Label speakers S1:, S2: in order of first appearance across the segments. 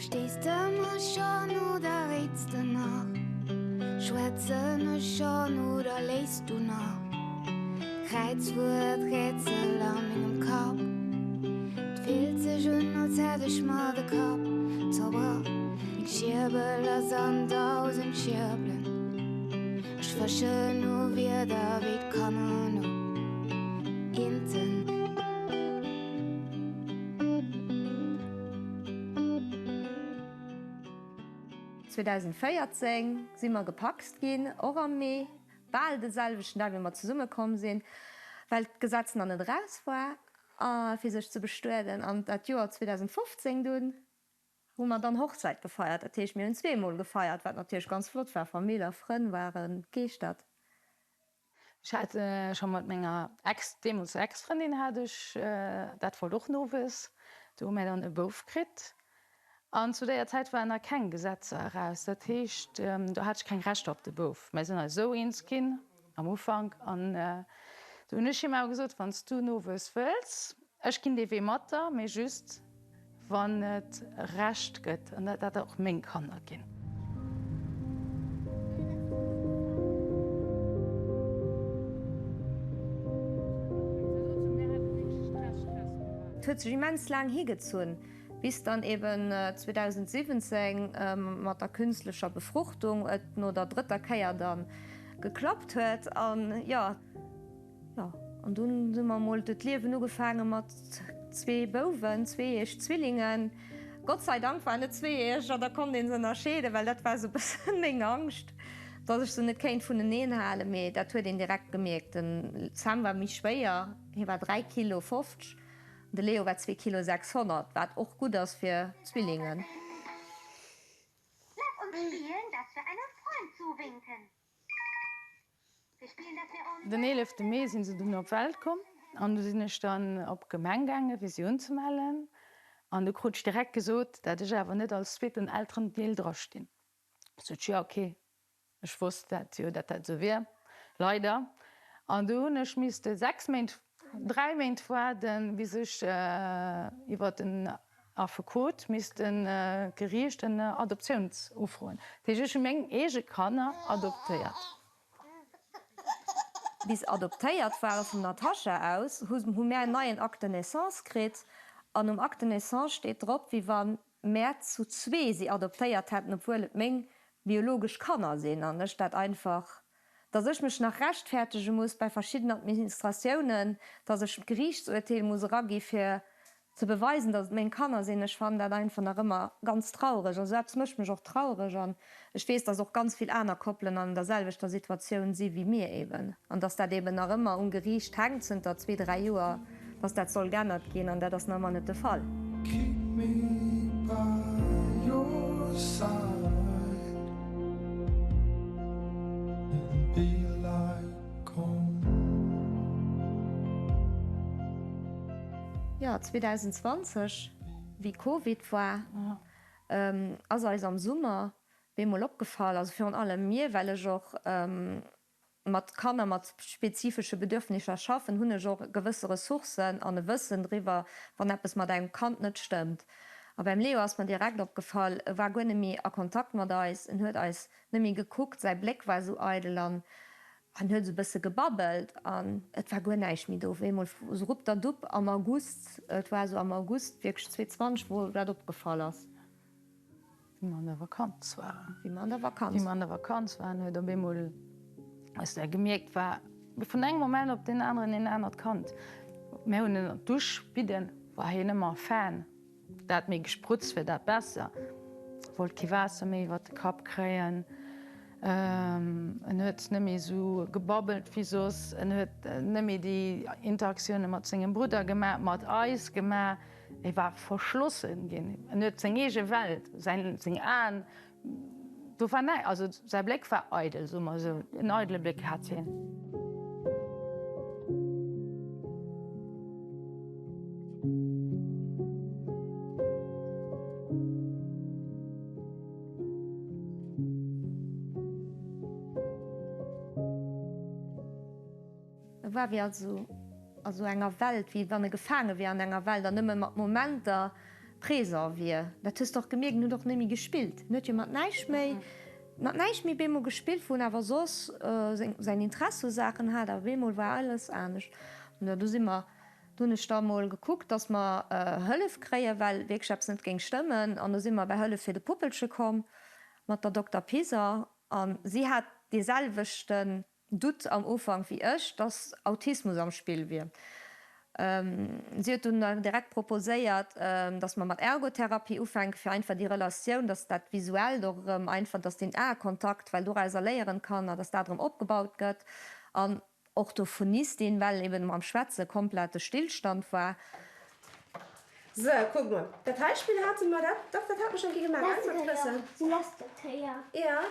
S1: Verstees de mech schonn oder réits de nach? Schwätzen ech schonn oder léiss du nach? Kräizwuert-Rätsel a mengem Kapp, 't fillt sech un, als hätt ech mer de Kapp zerbrach. Meng Schierbel ass an 1000 Schierbelen, ech fëschen no Wierder wéi d'Kanner no Inten.
S2: 2014 si mer gepacst ginn, och am Mee, bal de selwechten Dag wéi mer zesumme komm sinn, well d'Gesetz nach net eraus war fir sech ze bestueden. An dat Joer 2015 dunn hu mer dann Hochzäit gefeiert. Dat heescht mir hunn zweemol gefeiert, wat natierlech ganz flott war. Famill a Frënn ware begeeschtert.
S3: Ech hat scho mat menger Ex, deemools Ex-Frëndin hat ech, dat wollt och Nowuess, do hu mär dann e Bouf kritt. An zu déier Zäit waren nach keng Gesetzer eraus, dat heescht, do hat ech keng Rechter op de Bouf. Mär sinn eis esou eens ginn am Ufank an do hunn ech him awer gesot, wann s du Nowuess wëlls, Ech ginn dee Wee mat der, mee just wann et Recht gëtt an dat dat och meng Kanner ginn.
S2: Et huet sech immens laang higezunn, bis dann eben 2017 mat der künstlecher Befruchtung et no der drëtter Kéier dann geklappt huet. An jo. Jo, an dunn hu mer emol d'Liewen ugefaange mat zwee Bouwen, zweejäereg Zwillingen. Gott sei Dank waren et zweejäereg an da konnt ee se ënnerscheeden, well dat war esou e bëssen meng Angscht, dass ech se net kéint vuneneen halen. Mee dat huet een direkt gemierkt. Den Sam war méi schwéier, hie war 3 Kilo 50, an de Leo war zwee Kilo 600, wat och gutt ass fir Zwillingen.
S4: Lass uns spielen, dass wir einem Freund zuwinken.
S3: Den eelefte Mee sinn se dunn op d'Welt komm an du sinn ech dann op d'Gemeng gaange fir si unzemellen an du krut ech direkt gesot, dat ech awer net als zweeten Elterendeel dra stinn. Sot ech, jo ok, ech wosst dat jo, dat dat esou wier, leider. An du hunn ech misste 6 Méint, 3 Méint waarden, bis ech iwwer den Affekot misst e Geriicht en Adoptiouns ufroen. Dat heescht, ech hu meng eege Kanner adoptéiert.
S2: Bis adoptéiert ware vum Natasha aus, hu mär en neien Acte de naissance kritt. An um Acte de naissance steet drop, wéi wa mär zu zwee si adoptéiert hätten, obwuel et meng biologesch Kanner sinn an ech dat einfach, dass ech mech nach rechtfertege muss bei verschidden Administratiounen, dass ech d'Geriichtsurteel muss eragi fir ze beweisen, datt et meng Kanner sinn, ech fannen dat einfach nach ëmmer ganz traureg. Also eppes mécht mech och traureg an ech weess, datt och ganz vill aner Koppelen an der selwechter Situatioun si wéi mir eben an datt dat eben nach ëmmer um Geriicht hänkt zënter zwee, dräi Joer, datt dat soll geännert ginn an dat ass nach ëmmer net de Fall.
S1: Keep me by your side and be like home.
S2: Jo, 2020, wéi Covid war, ass eis am Summer bemol opgefall, also virun allem mir, well ech och mat Kanner mat spezifesche Bedürfnisser schaffen, hunn ech och gewësse Ressourcen an e Wëssen driwwer, wann eppes mat engem Kand net stëmmt. A beim Leo ass mer direkt opgefall, e war guer net méi a Kontakt mat eis, en huet eis net méi gekuckt, säi Bléck war esou eidel an En huet esou e bësse gebabbelt an et war guer näischt méi do. Op eemol esou ruppderdupp am August, et war esou am August wierklech 2020, wou dat opgefall ass.
S3: Wéi mer an der Vakanz waren.
S2: Wéi mer an der Vakanz.
S3: Wéi mer an der Vakanz waren, huet op eemol, hues de gemierkt, war vun engem Moment op deen aneren een anert Kand. Mir hunn en an d'Dusch bidden, war hien ëmmer Fan. Dat méi gesprutzt wier, dat besser. Wollt kee Waasser méi iwwert de Kapp kréien. En huet net méi esou gebabbelt wéi soss. En huet net méi déi Interaktioune mat sengem Brudder gemaach, mat eis gemaach. E war verschlossen ginn. En huet seng eege Welt, säin, seng Aen, Do war näi, also säi Bléck war eidel, soe mer esou, en eidele Bléck hat hien.
S2: E war wéi a sou enger Welt, wéi wann e gefaange wier an enger Welt an nëmme mat Momenter. Présent wier. Dat hues de och gemierkt, en huet och net méi gespillt. En huet jo mat näischt méi, mat näischt méi bemol gespillt, wou en awer soss säin Interesse u Saachen hat, awer bemol war alles anescht. An jo, do si mer, do hunn ech da mol gekuckt, dass mer Hëllef kréien, well wierklech eppes net géing stëmmen. An do si mer bei Hëllef fir de Puppelche komm mat der Dokter Piser a si hat dee selwechten Doute am Ufank wéi ech, dass Autismus am Spill wier. Si huet dunn direkt proposéiert, dass mer mat Ergotherapie ufänken, fir einfach déi Relatioun, dass dat Visuellt och erëm einfach, dass deen Aekontakt, well dorauser léieren d'Kanner, dass dat erëm opgebaut gëtt. An Orthophonistin, well eben mam Schwätze komplette Stillstand war.
S5: Sou, kuck mol, dat hei Spill hate mer, dat, dach, dat hate mer schonn eng Kéier gemaach, gell, mat Këssen. Ja.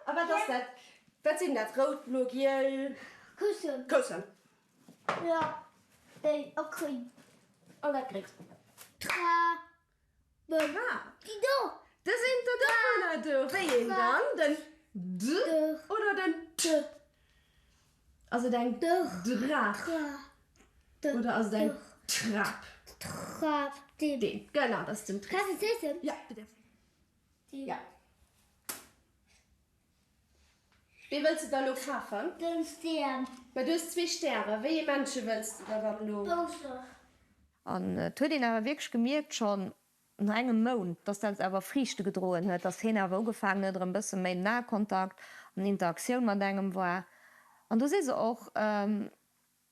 S5: A wat ass dat? Wat sinn dat? Rout, blo, giel?
S4: Këssen.
S5: Këssen.
S4: Ja, déi a gréng.
S5: An dat Gréngt?
S4: Tra.
S5: Tra.
S4: Déi do.
S5: Da sinn der dovunner do. Wéi een dann? Den D oder den T? Ass et eng Draach? Oder ass et eng Trap?
S4: Trap, deen.
S5: Deen, genau, dat ass den Trap.
S4: Kann ech lesen?
S5: Ja, du däerfs. Ja. Wee wëlls de da lo kafen?
S4: Den Stern.
S5: Mä du hues zwee Stäre. Wéi ee Männche wëlls de der dann elo?
S4: Bouser.
S2: An et huet een awer wierklech gemierkt, schonn no engem Mount, dass dat awer Friichte gedroen huet, dass hien awer ugefaangen huet, erëm e bësse méi Nahkontakt an Interaktioun mat engem war. An do si se och.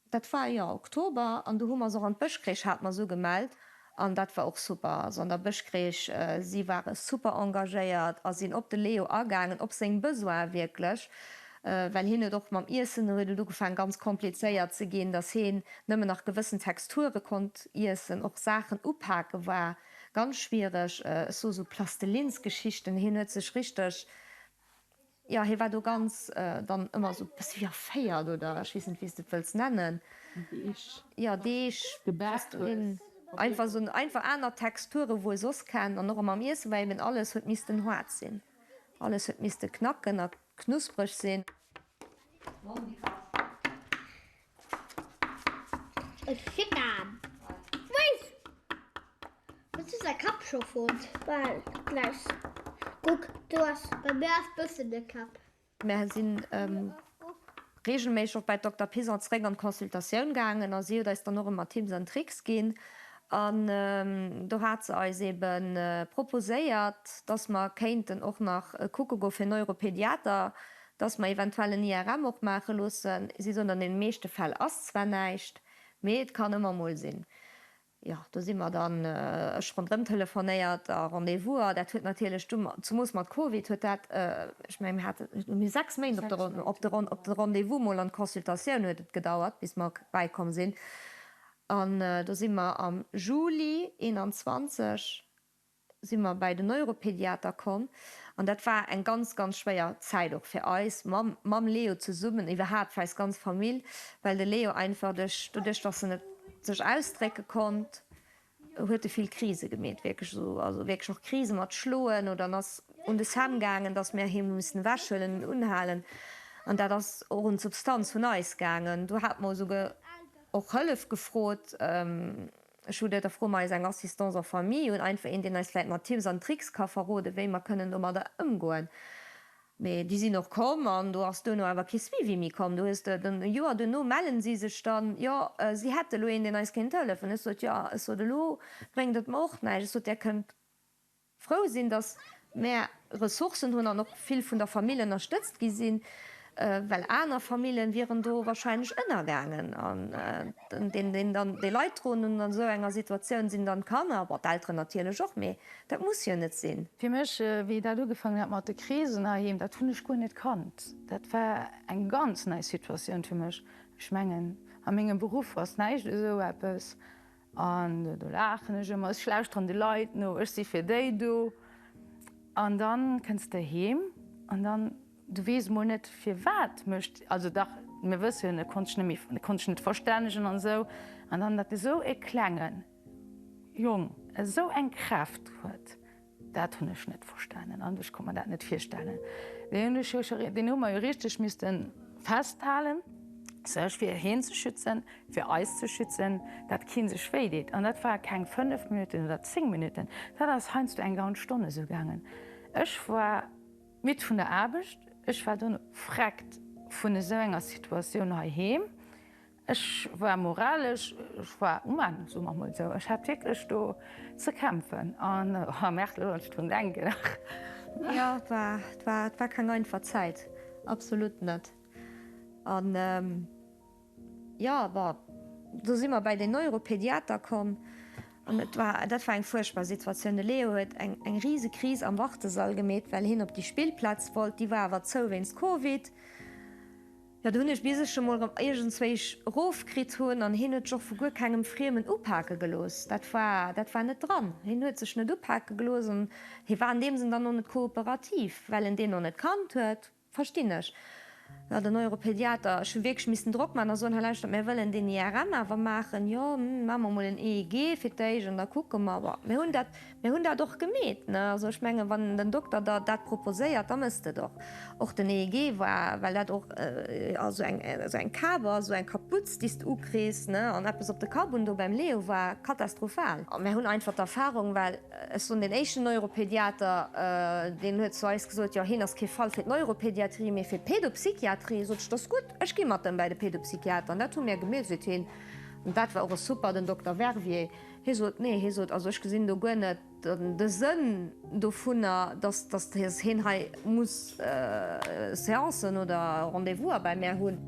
S2: Dat war, jo, Oktober an do hu mer se och an d'Bëschcrèche hate mer se ugemellt an dat war och super. Also an der Bëschcrèche, si ware super engagéiert a sinn op de Leo agaangen, op seng Besoine wierklech, well hien huet och mam Iessen huet et ugefaangen ganz komplizéiert ze ginn, datt hien nëmmen nach gewëssen Texture konnt iessen, och Saachen upake war ganz schwiereg, ech soe sou Plastelinsgeschichten, hien huet sech richteg Jo, hie war do ganz dann ëmmer esou e bësse wéi erféiert oder ech weess net, wéi s de et wëlls nennen.
S3: Deeg.
S2: Jo, Deeg.
S3: Gebak hues.
S2: Einfach esou einfach aner Texture wou e soss kennt an och ëmmer am Iessen war eben alles huet missten haart sinn, alles huet misste knacken a knuspreg sinn. Mär sinn regelméisseg och bei d'Dokter Pison zeréck an d'Consultatioun gaangen a si huet eis dann och ëmmer Tipps an Tricks ginn. An do hat se eis ebe proposéiert, dass mer kéinten och nach kucke goe fir Neuropediater, dass mer eventuell en IRM och maache loossen. Si soen, an deene meeschte Fäll ass zwar näischt, mee et kann ëmmer mol sinn. Jo, do si mer dann, ech ronderëm telefonéiert a Rendez-vouser. Dat huet natierlech du, zemoos mat Covid huet dat, ech mengen, mir haten, mir hu 6 Méint op de, op de, op de Rendez-vous mol an d'Consultatioun huet et gedauert, bis mer bäikomm sinn. An do si mer am Juli 21 si mer bäi den Neuropediater komm an dat war eng ganz, ganz schwéier Zäit och fir eis, mam, mam Leo zesummen, iwwerhaapt fir eis ganz Famill, well de Leo einfach duerch, doduerch dass en net sech ausdrécke konnt, huet e vill Krise gemeet, wierklech esou, also wierklech och Krise mat Schloen oder en ass un de Sam gaangen, dass mir him hu missen ewechhuelen an unhalen an dat ass och un d'Substanz vun eis gaangen. Do hate mer esouguer och Hëllef gefrot. Ech hu da froe mer eis eng Assistance en famille un, einfach een, deen eis vläit mat Tipps an Tricks ka verroden, wéi mer kënnen domadder ëmgoen. Mee déi sinn och komm an do ass duerno awer kee Suivi méi komm. Du hues de, e Joer duerno mellen si sech dann, jo, si hätte elo een, deen eis kéint hëllefen. Ech sot, jo, ech sot, elo bréngt et mer och näischt. Ech sot, Där kënnt Frou sinn, datt mär Ressourcen hunn an och vill vun der Famill ënnerstëtzt gi sinn, well aner Famille wieren do wahrscheinlech ënnergaangen. An deen, deen dann dee Leit droen hunn an esou enger Situatioun, sinn dann d'Kanner, bon, d'Elteren natierlech och, mee dat muss jo net sinn.
S3: Fir mech, wéi dat ugefaangen hat mat de Krisen heiheem, dat hunn ech guer net kannt. Dat war eng ganz nei Situatioun fir mech. Ech mengen, a mengem Beruff ass näischt esou eppes. An do laachen ech ëmmer, ech lauschteren de Leit no, ech si fir déi do. An dann kënns de heem an dann, du weess mol net firwat mécht, also dach, mir wëssen, e konnt sech net méi, e konnt sech net verstännegen an esou. An dann, datt esou e klenge Jong esou eng Kraaft huet, Dat hunn ech net verstanen an ech konnt mer dat net virstellen. Deen hunn ech jo scho, deen hu mer jo richteg misste festhalen. Sech, fir hien ze schützen, fir eis ze schützen, dat keen sech wéi deet. An dat war keng 5 Minutten oder 10 Minutten, dat ass heiansdo eng ganz Stonn esou gaangen. Ech war midd vun der Aarbecht, ech war dono vreckt vun esou enger Situatioun heiheem. Ech war moralesch, ech war um Enn, soe mer mol esou. Ech hat wierklech do ze kämpfen an, oh Merde, elo wann ech drun denken, ach.
S2: Jo, et war, et war, et war keng einfach Zäit, absolut net. An, jo, bon, do si mer bäi den Neuropediater komm an et war, dat war eng fuerchtbar Situatioun. De Leo huet eng, eng rise Kris am Wartesall gemeet, well hien op déi Spillplaz wollt, déi war awer zou wéinst Covid. Jo, do hunn ech bis ech emol erëm iergendzwéich erofkritt hunn an hien huet sech och vu guer kengem Friemen upake gelooss. Dat war, dat war net dran. Hien huet sech net upake gelooss an hie war an deem Sënn dann och net kooperativ, well en deen och net kannt huet, verstinn ech. Jo, den Neuropediater, ech hu wierklech missen Drock maachen a soen, hei lauschtert, mir wëllen deen IRM awer maachen, jo, hm, maache mer emol en EEG fir d'éischt an da kucke mer. Bon, mir hunn dat, Mir hunn dat och gemeet, ne? Also ech mengen, wann den Dokter der dat proposéiert, da mëss de et och. Och den EEG war, well dat och esou eng, esou eng Kap ass, esou eng Kaputz, déi s de ukriss, ne, an eppes op de Kapp un do beim Leo war katastrophal. A mir hunn einfach d'Erfahrung, well ech soen, deen éischten Neuropediater, deen huet zu eis gesot, jo, hien ass kee Fall fir d'Neuropediatrie, mee fir d'Pedopsychiatrie. Sot ech, dat ass gutt, ech gi mat em bäi de Pedopsychiater. An dat hu mir gemeet, seet hien. An dat war och e super, den Dokter Verviers. Hie sot, Nee, hie sot, also ech gesinn do guer net de Sënn dovunner, datt datt hien hei muss Seancen oder Rendez-vouser bei mär hunn.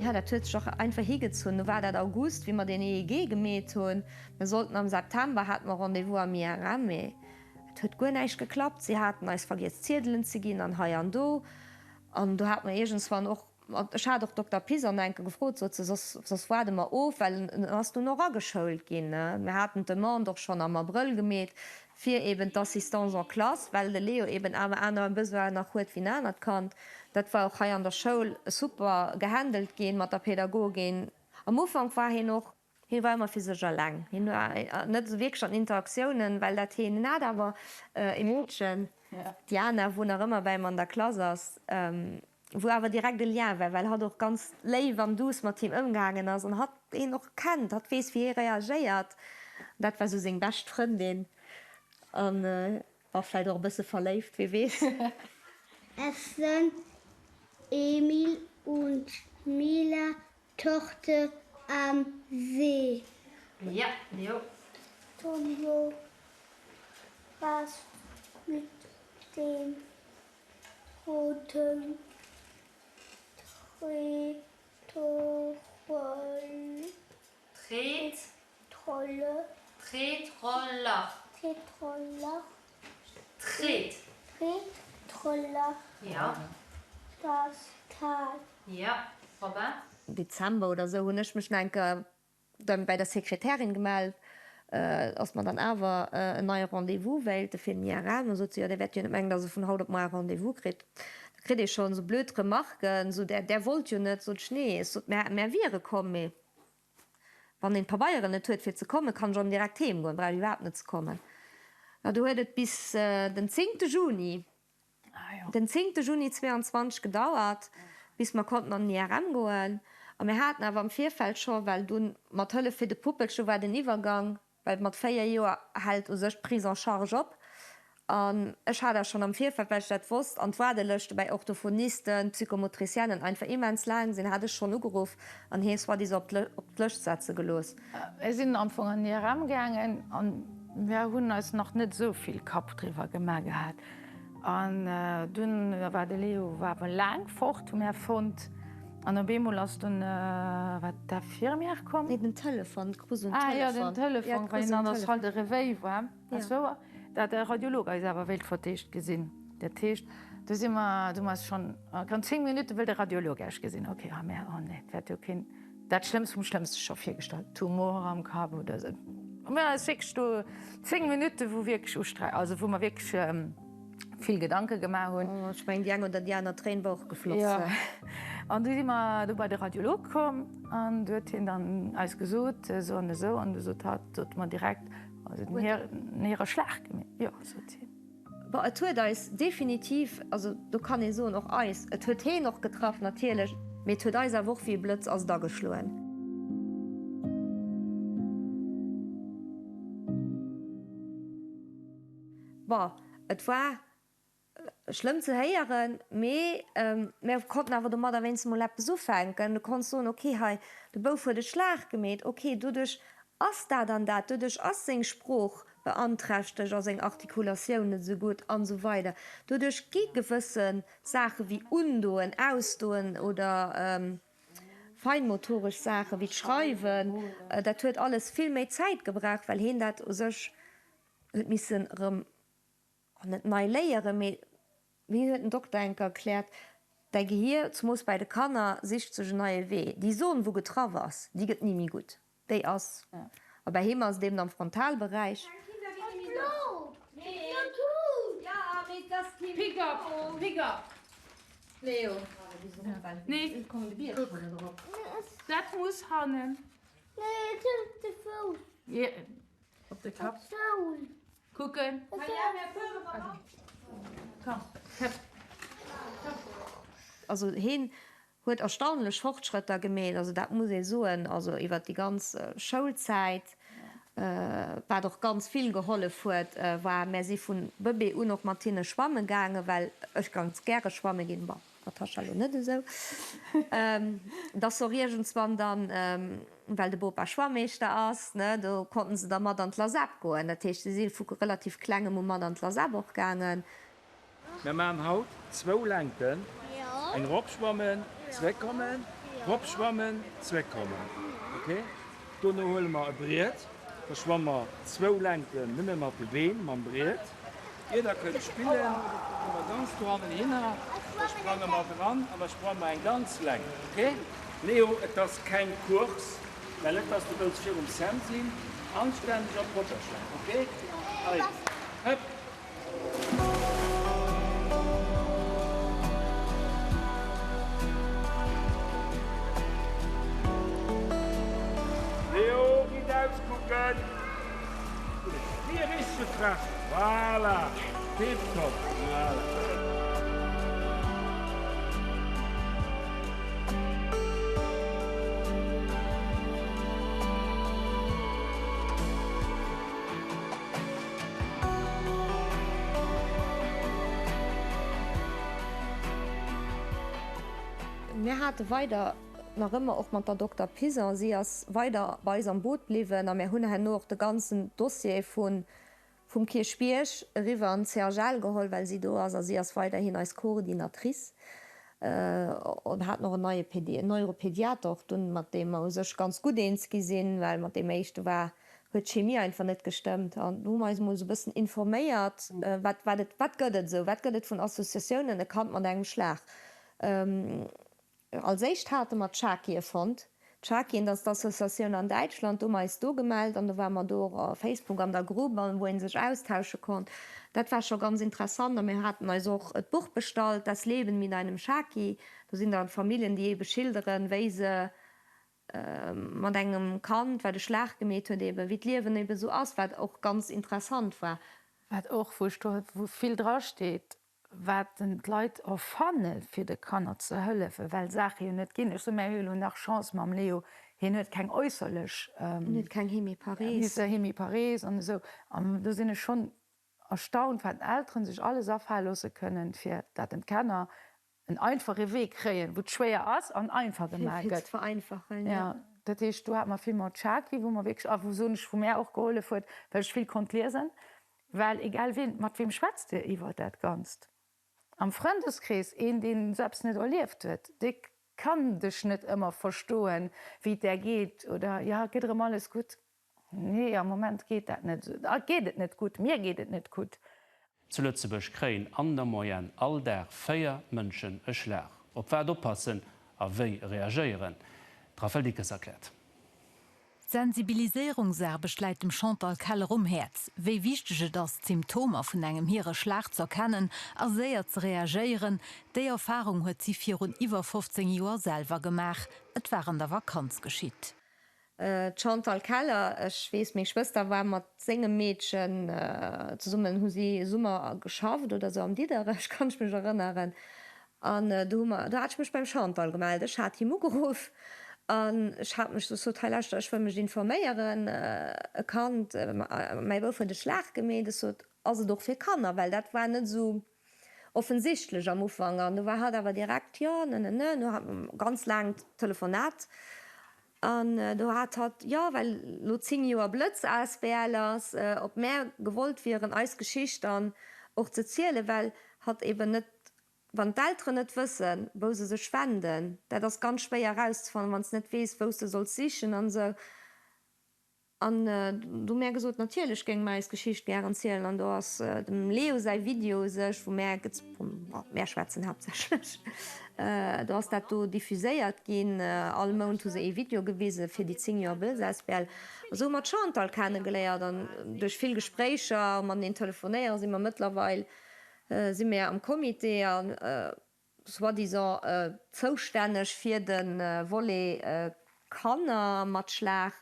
S2: Jo, dat huet sech och einfach higezunn. Nu war dat August, wéi mer deen EEG gemeet hunn. Mir sollten am September, hate mer Rendez-vous am IRM, mee et huet guer näischt geklappt. Si haten eis vergiess Ziedelen ze ginn an hei an do. An do hate mer iergendswann och, ech hat och Dokter Pisan enke gefrot, sot se, soss, soss waarde mer of, well en ass dunn och ageschoult ginn. Mir haten d'Demande och schonn am Abrëll gemeet, fir eben d'Assistance en classe, well de Leo eben awer aner Besoinen nach huet wéi en anert Kand. Dat war och hei an der Schoul super gehandelt ginn mat der Pädagogin. Am Ufank war hien och, hien war ëmmer fir sech eleng, hien war net esou wierklech an Interaktiounen, well dat hien, hien hat awer e Meedchen, d'Diana, wou nach ëmmer bäi em an der Klass ass, wou awer direkt e Lien war, well hatt och ganz léif an douce mat him ëmgaangen ass an hatt hien och kennt, hatt weess wéi hie reagéiert. Dat war sou seng bescht Frëndin an war vläit och e bësse verléift, wie weess.
S4: Essen Emil und Mila Torte am See.
S3: Ja, jo.
S4: Tonio, was mit dem Roten Tretroll.
S3: Treet.
S4: Trolle.
S3: Treetroller.
S4: Treetroller.
S3: Treet.
S4: Treetroller.
S3: Ja.
S4: Das Tal.
S3: Ja, Robin.
S2: Dezember oder sou hunn ech mech nach eng Kéier dann bäi der Sekretärin gemellt, dass mer dann awer en neie Rendez-vous wéilte fir den IRM. Da sot se, jo, Dir wäert jo net mengen, dass e vun haut op muar e Rendez-vous kritt. Da kritt ee schonn esou blöd Remarken, esou, Där, där wollt jo net. Sot ech, nee. Ech sot, mär, mär wiere komm, mee wann een d'Pabeieren net huet fir ze kommen, kann ech och direkt heem goen, brauch ech iwwerhaapt net ze kommen. Jo, do huet et bis den zéngte Juni Den zéngte Juni 22 gedauert, bis mer konnten an den IRM goen. A mir haten awer am Virfeld scho, well dunn mat Hëllef fir de Puppelche war den Iwwergang, well mat 4 Joer hält u sech d'Prise en charge op. An ech hat awer schonn am Virfeld, well ech dat wosst, an d'Waardelëschte bäi Orthophonisten, Psychomotricienen einfach immens laang sinn, hat ech schonn ugeruff an hee soi-disant op d'Lëscht setze gelooss.
S3: Mir sinn am Fong an den IRM gaangen an mir hunn eis nach net esou vill Kapp driwwer gemaach gehat. An dunn war de Leo war awer laang fort, hu mär fonnt. An op eemol ass dunn, war d'Infirmière komm.
S2: Nee, den Telefon, d'Krus un
S3: Telefon. Ah jo, den Telefon, well hien an der Salle de réveil war. Dat ass wouer. Dat de Radiolog eis awer wéilt for d'éischt gesinn. Dat heescht, du si mer, du mer schonn an 10 Minutte wëll de Radiolog Iech gesinn. Ok, a mär, oh nee, et wäert jo keen. Dat Schlëmmst vum Schlëmmste scho virgestallt, Tumor am Kapp oder esou. Mä et ass wierklech do 10 Minutte wou wierklech ustre, also wou mer wierklech. Vill Gedanke gemaach hunn.
S2: Ech mengen, déi eng oder déi aner Tréin war och gefloss.
S3: Jo. An du si mer do bei de Radiolog komm an du huet hien dann eis gesot, esou an esou. An du sot hatt, sot mer direkt, also den Hier, den Hierer Schlag gemeet. Jo, sot hien.
S2: Bon, et huet eis definitiv, also do kann ee soen, och eis, et huet heen och getraff natierlech, mee et huet eis awer och wéi e Blëtz ass et ageschloen. Bon, et war schlëmm ze héieren, mee mir konnten awer domadder wéinstens mol eppes ufänken. Du konns soen, ok, hei, de Bouf huet e Schlag gemeet, ok, doduerch ass dat an dat, doduerch ass seng Sprooch beanträchtegt a seng Artikulatioun net esou gutt an esou weider. Doduerch gi gewësse Saache wéi undoen, ausdoen oder feinmotoresch Saache wéi d'Schreiwen, dat huet alles vill méi Zäit gebraucht, well heen dat u sech huet missen erëm net nei léieren, mee wéi huet den Dokter enk erkläert, däi Gehier, zemoos bäi de Kanner, sicht sech en neie Wee. Déi Zon, wou getraff ass, déi gëtt ni méi gutt. Déi ass, a bäi him ass et eben am Frontalberäich.
S3: Op de Kapp. Kucken. Komm, hëpp.
S2: Also heen huet erstaunlech Fortschrëtter gemeet, also dat muss ee soen, also iwwert déi ganz Schoulzäit, wat och ganz vill gehollef huet, war, mär si vu Bëbee un och mat hinne schwamme gaangen, well ech ganz gäre schwamme ginn, bon. D'Natascha lo net esou. Dass och iergendswann dann, well de Bopa Schwammeeschter ass, ne, do konnten se da mat an d'Lasep goen. Dat heescht, se si vu relativ klengem u mat an d'Lasep och gaangen.
S6: Mir maachen haut zwou Längten, eng ropschwammen, zréckkommen, ropschwammen, zréckkommen. Ok? Dono huele mer e Briet, da schwamme mer zwou Längten nëmme mat de Been, mam Briet. Ier der kënnt spillen, gi mer ganz dohannen hinner, da sprange mer dran an da sprange mer eng ganz Längt, ok? Leo, et ass keng Course, well net dass du wëlls virum Sam sinn, anstänneg a propper schwammen, ok? Allez, hëpp! Leo, gitt auskucken! Wéi e richtege Frascht. Voilà! Tiptop! Voilà!
S2: Mir hate weider Nach ëmmer och mat der Dokter Pison. Si ass weider bei eis am Boot bliwwen a mir hunn herno och de ganzen Dossier vu vum Kierchbierg eriwwer an d'CHL geholl, well si do ass a si ass weiderhin eis Coordinatrice. Mir haten och en neie Pedi-, en Neuropediater och dunn, mat deem mer u sech ganz gutt eens gi sinn, well mat deem éischte war, huet d'Chemie einfach net gestëmmt. An do hu mer eis emol esou e bëssen informéiert, wat, wat et, wat gëtt et esou, wat gëtt et vun Associatiounen, e Kand mat engem Schlag. Als éischt hate mer d'Schakie fonnt. D'Schakien, dat ass d'Associatioun an Däitschland. Do hu mer eis do gemellt an do ware mer do och a Facebook an der Grupp, an wou ee sech austausche konnt. Dat war scho ganz interessant a mir haten eis och d'Buch bestallt, Das Leben mit einem Schaki. Do sinn dann Familljen, déi eebe schilderen, wéi se mat engem Kand, wat e Schlag gemeet huet, eebe wéi d'Liewen eebe sou ass, wat och ganz interessant war.
S3: Wat och, wou ech do, wou vill drasteet, wat den d'Leit erfanne fir de Kanner ze hëllefen, well Saache jo net ginn. Ech soen, mär hu jo elo nach Chance mam Leo, hien huet keng äusserlech,
S2: Hien huet keng Hemiparese.
S3: Hemiparese an esou. An do sinn ech schonn erstaunt, wat Elteren sech alles afale loosse kënnen, fir dat den d'Kanner en einfache Wee kréien, wou et schwéier ass an einfach gemaach
S2: gëtt. Fir ze vereinfachen, jo.
S3: Dat heescht, do hate mer vill mat Schaki, wou mer wierklech, a wou soen ech, wou mär och gehollef huet, well ech vill konnt liesen. Well egal wien, mat weem schwätzt Dir iwwert dat Ganzt? Am Frëndeskrees, een deen esou eppes net erlieft huet, dee kann dech net ëmmer verstoen, wéi et där geet oder jo, et gëtt erëm alles gutt. Nee, am Moment geet dat net, geet et net gutt, mir geet et net gutt.
S7: Zu Lëtzebuerg kréien an der Moyenne all Dag 4 Mënschen e Schlag. Op wat oppassen a wéi reagéieren? D'Raphaëlle Dickes erkläert.
S8: D'Sensibiliséierungsaarbecht läit dem Chantal Keller um Häerz. Wéi wichteg et ass, d'Symptomer vun engem Hireschlag z'erkennen a séier ze reagéieren, déi Erfarung huet si virun iwwer 15 Joer selwer gemaach. Et war an der Vakanz geschitt.
S2: D'Chantal Keller, Ech weess, meng Schwëster war mat sengem Meedchen zesummen, hu si e Summer geschafft oder sou am Diderech, kann ech mech erënneren. An do hu mer, do hat ech mech beim Chantal gemellt. Ech hat him ugeruff an ech hat mech, ech sot, hei lauschter, ech wëll mech informéieren, e Kand, mäi Bouf huet e Schlag gemeet. Ech sot, ass et och fir Kanner? Well dat war net esou offensichtlech am Ufank. An do war hatt awer direkt, jo, ne, ne, ne. Du hat mer e ganz laangt Telefonat an do hat hatt, jo, well lo 10 Joer Blëtz asbl ass, ob mär gewollt wieren, eis Geschicht dann och ze zielen, well hatt eben net Wann d'Elteren net wëssen, wou se sech wenden, dat ass ganz schwéier erauszefannen, wann s de net weess, wou s de solls sichen an esou. An do hu mär gesot, natierlech géinge mer eis Geschicht gären zielen. An do ass dem Leo säi Video u sech, wou mär, bon, mär schwätzen haaptsächlech, do ass dat do diffuséiert ginn. All Mount hu se ee Video gewise fir déi 10 Joer Blëtz asbl. A sou hu mer d'Chantal kennegeléiert an duerch vill Gespréicher, mateneen telefonéieren, si mer mëttlerweil Si mir am Comité a soi-disant zoustänneg fir de Volet Kanner mat Schlag.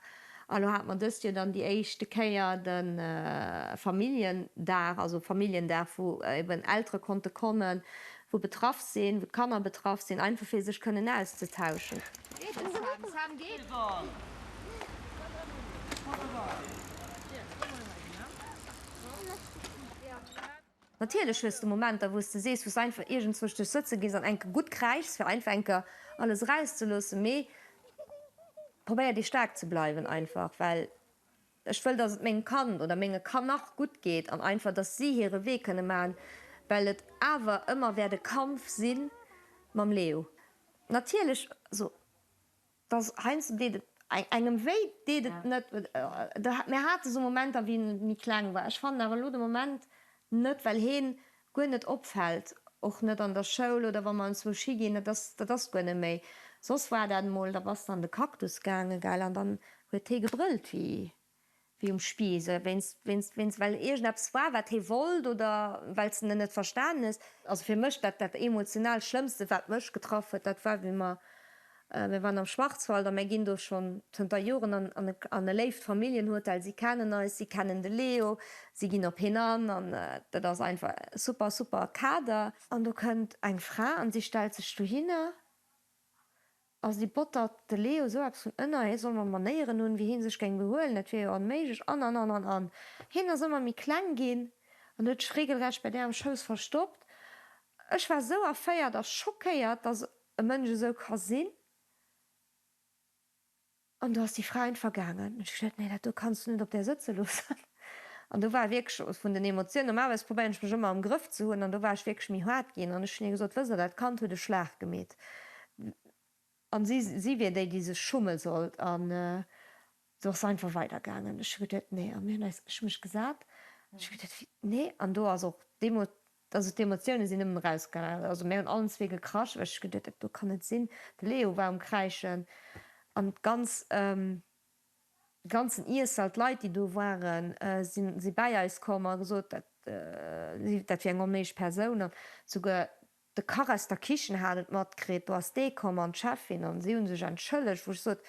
S2: A lo hate mer dëst Joer dann déi éischte Kéier de Familljendag, also Familljendag, wou eben Eltere konnte kommen, wou betraff sinn, wou d'Kanner betraff sinn, einfach fir sech kënnen auszetauschen. Natierlech hues de Momenter, wou s de sees, wou s de einfach iergendzwousch duerch sëtze gees an enke gutt kräischs, fir einfach enker alles erauszeloossen. Mee probéier déi staark ze bleiwen einfach, well ech wëll, dass et mengem Kand oder menge Kanner gutt geet an einfach, dass si hire Wee kënne maachen, well et awer ëmmer wäert e Kampf si mam Leo. Natierlech, also Dass heiansdo deet et engem wéi, deet et net. Mir hate sou Momenter wéi en méi kleng war. Ech fannen awer elo de Moment net, well heen guer net opfält, och net an der Schoul oder wa mer enzwousch higinn, dat ass, dat ass guer net méi. Soss war dat emol, da bass de an de Cactus gaangen, gell, an dann huet hee gebrëllt wéi wéi um Spiiss, wéinst, wéinst, wéinst, well iergendeppes war, wat hee wollt oder well s de en net verstanen hues. Also fir mech dat, dat emotional Schlëmmste, wat mech getraff huet, dat war, wéi mer, mir waren am Schwarzwald a mir ginn do schonn zënter Joren an, an e, an e léift Familljenhotel. Si kennen eis, si kennen de Leo, si ginn op hien an an dat ass einfach e super, super Kader. An do kënnt eng Fra an si stellt sech dohinner A si bottert de Leo esou eppes vun ënner, hie soll mer Manéieren hunn, wéi hie sech géing behuelen, dat wier jo onméiglech, an, an, an, an, an. Hien ass ëmmer méi kleng ginn an huet sech regelrecht bei där am Schouss verstoppt. Ech war esou erféiert a schockéiert, dass e Mënsch esou ka sinn. An do ass déi Fra einfach gaangen. Ech hu geduet, nee, dat do kanns du net op där sëtze loossen. An do war wierklech vun den Emotiounen, normalerweis probéieren ech mech ëmmer am Grëff ze hunn, an do war ech wierklech méi haart ginn. An ech hunn hir gesot, wësst Der, dat Kand huet e Schlag gemeet. An si, si wier déi, déi sech schumme sollt. An do ass se einfach weidergaangen. Ech hu geduet, nee. A mir hunn eis, ech hu mech gesat, ech hu geduet, wéi, nee. An do ass och deemools Also d'Emotioune sinn nëmmen erausgaangen. Also mir hunn allen zwee gekrasch, well ech geduet dat do kann net sinn. De Leo war um Kräischen an d'ganz, de ganzen Iessall, d'Leit déi do waren, sinn si bäi eis komm a gesot, dat dat wier eng onméiglech Persoun. An souguer de Kach aus der Kichen hat et matkritt, do ass dee komm an d'Cheffin an si hu sech entschëllegt, wou ech sot,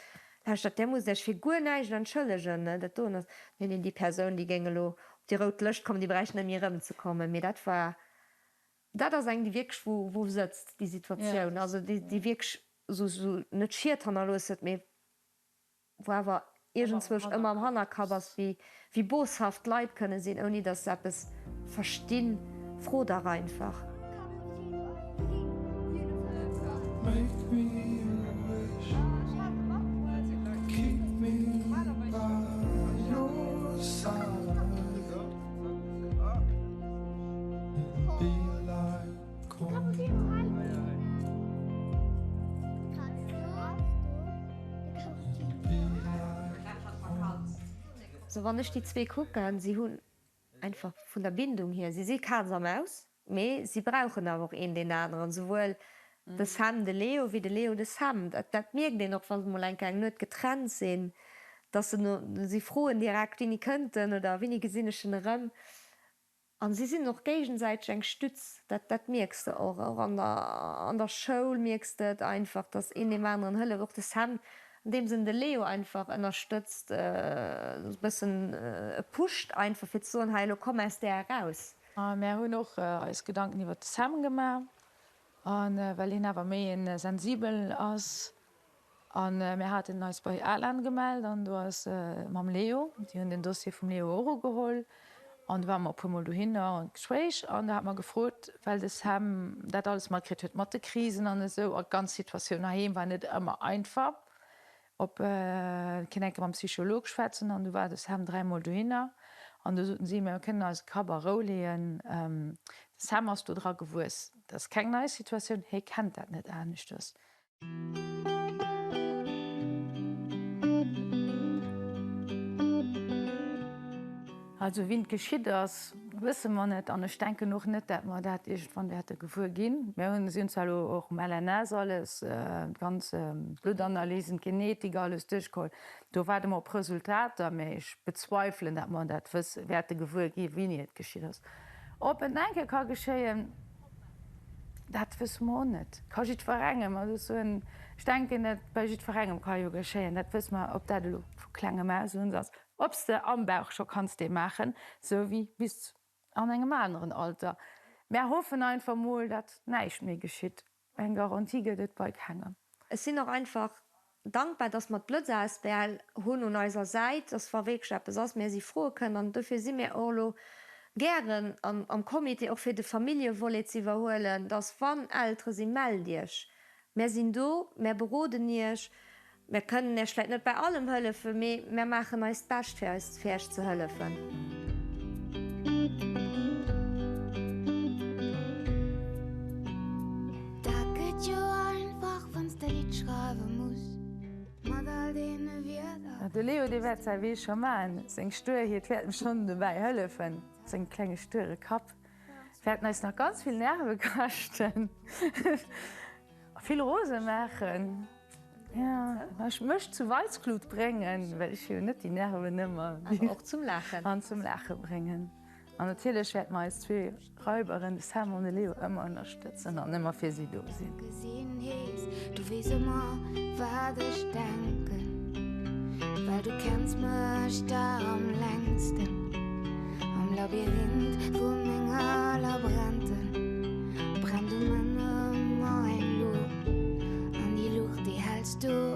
S2: Lauschtert, där musst Iech fir guer näischt entschëllegen, dat doen ass, nee, nee, déi Persoun, déi géing elo op déi rout Lëscht kommen, déi bräicht net méi erëmzekommen. Mee dat war, dat ass eng, déi wierklech wou, wou sëtzt, déi Situatioun, also déi, déi wierklech esou, esou net Schied hannerlooss huet, mee wou awer iergendzwousch ëmmer am Hannerkapp ass, wéi, wéi boshaft d'Leit kënne sinn, ouni datt se eppes verstinn. Fro dach einfach. Sou wann ech déi zwee kucken, si hunn einfach vun der Bindung hier, si si Kaz a Maus, mee si brauchen awer och een deen aneren, souwuel de Sam de Leo wéi de Leo de Sam. Dat mierkt een och, wa se mol eng Kéier eng Nuet getrennt sinn. Dass se no, si froen direkt, Wéini kënnt en oder wéini gesinn ech en erëm? An si sinn och géigesäiteg eng Stütz, dat, dat mierks de och. Och an der, an der Schoul mierks de et einfach, dass een deem aneren hëlleft. Och de Sam, andeems en de Leo einfach ënnerstëtzt, esou e bëssen e pusht einfach, fir ze soen, Hei, elo komm aus där eraus.
S3: Mär hunn och eis Gedanken iwwert de Sam gemaach, a well hien awer méi e sensibel ass, A mir haten eis bei Alan gemellt an do ass mam Leo, déi hunn den Dossier vum Leo och ugeholl an do ware mer e puer Mol dohinner an d'Gespréich an do hate mer gefrot, well de Sam dat alles matkritt huet mat de Krisen an esou a d'ganz Situatioun heiheem war net ëmmer einfach, ob e kéint eng Kéier mam Psycholog schwätzen an du war de Sam dräimol dohinner an du soten si, mir kënnen eise Kapp a Rou leeën, de Sam ass do dra gewuess, dat ass keng nei Situatioun, hie kennt dat net aneschters. Also wien et geschitt ass, wësse mer net an ech denken och net, dat mer dat iergendwann wäerte gewuer ginn. Mir hunn, si hunn zwar elo och um LNS alles, d'ganz Bluttanalysen, d'Genetik, alles duerchgeholl. Do waarde mer op Resultater, mä ech bezweifelen, dat mer dat wësse, wäerte gewuer gi wéini et geschitt ass. Ob et nach eng Kéier ka geschéien, dat wësse mer och net. Ka jiddwerengem, also ech soen, ech denken, dat bei jiddwerengem ka jo geschéien, dat wësse mer, ob dat elo vu klengem aus un ass, ob s de am Bauch scho kanns dee maachen, sou wéi bis an engem aneren Alter. Mär hoffen einfach mol, datt näischt méi geschitt. Eng Garantie gëtt et bei kengem.
S2: Ech sinn och einfach dankbar, dass mer d'Blëtz asbl hunn un eiser Säit, dass wa wierklech eppes ass, mir si froe kënnen. An dofir si mir och elo gären am Comité, och fir de Familljevolet ze iwwerhuelen, dass wann Eltere sinn, mellt Iech, mär sinn do, mär beroden Iech. Mär kënnen Iech vläit net bei allem hëllefen, mee mär maachen eist Bescht fir eis fir Iech ze hëllefen.
S1: Dat gëtt jo einfach wanns de Lidd schreiwe muss mat all deene Wierder.
S3: De Leo dee wäert säi Wee scho maachen, seng Stuerheet wäert em schonn dobäi hëllefen, sengem klenge stuere Kapp wäerten eis nach ganz vill Nerve kaschten, vill rose maachen. Ja, mech zu Weißglut bréngen, well ech jo net déi Nerven ëmmer.
S2: Awer och zum Laachen.
S3: An zum Laache bréngen. An natierlech wäerte mer eis zwee Raiberen, de Sam an de Leo, ëmmer ënnerstëtzen an ëmmer fir si do sinn.
S1: Gesinn hees, du weess ëmmer wat ech denken, well du kenns mech dach am längsten. Am Labyrinth vu menger Labränten brennt um Enn ëmmer eng Luucht, an déi Luucht déi häls du.